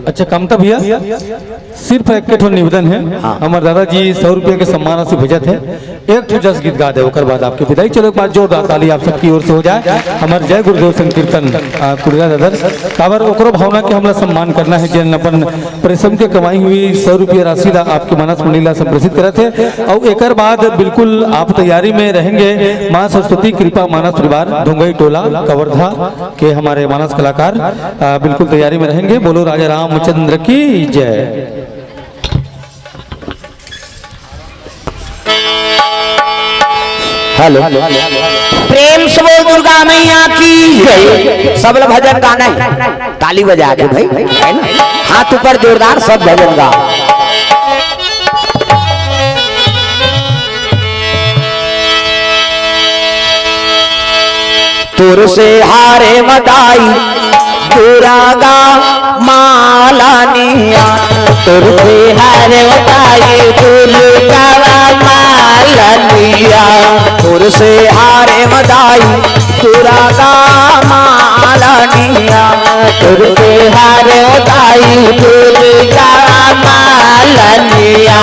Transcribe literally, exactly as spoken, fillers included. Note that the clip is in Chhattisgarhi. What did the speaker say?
अच्छा, कमता भैया, सिर्फ एक ठो निवेदन है। हाँ। हमारे दादाजी सौ रुपया के सम्मान राशि भेजत है, एक ठो जस गीत गा दे, ओकर बाद आपके विदाई। चलो, एक बार जोरदार ताली आप सबकी ओर से हो जाए। हमारे जय गुरुदेव संकीर्तन, आ, कुड़िया दादर, काबर ओकरो भावना के हमला सम्मान करना है, जेन अपन परिश्रम के कमाई हुई सौ रुपया राशि ला आपके मानस मंडली ला संप्रेषित करत है। और एकर बाद बिल्कुल आप तैयारी में रहेंगे। माँ सरस्वती कृपा मानस परिवार धुंगई टोला कवर्धा के हमारे मानस कलाकार, आ, बिल्कुल तैयारी में रहेंगे। बोलो राजा रामचंद्र की जय। हेलो, प्रेम से बोल दुर्गा मैया की जय। सब लोग भजन गाना है, ताली बजा के भाई, है ना? हाथ ऊपर जोरदार, सब भजन गाओ। तोर से हारे मदाई दुर्गा मालनिया, तोर से हारे मदाई दुर्गा मालनिया, तोर से हारे मदाई दुर्गा मालनिया, तोर से हारे मदाई दुर्गा मालनिया।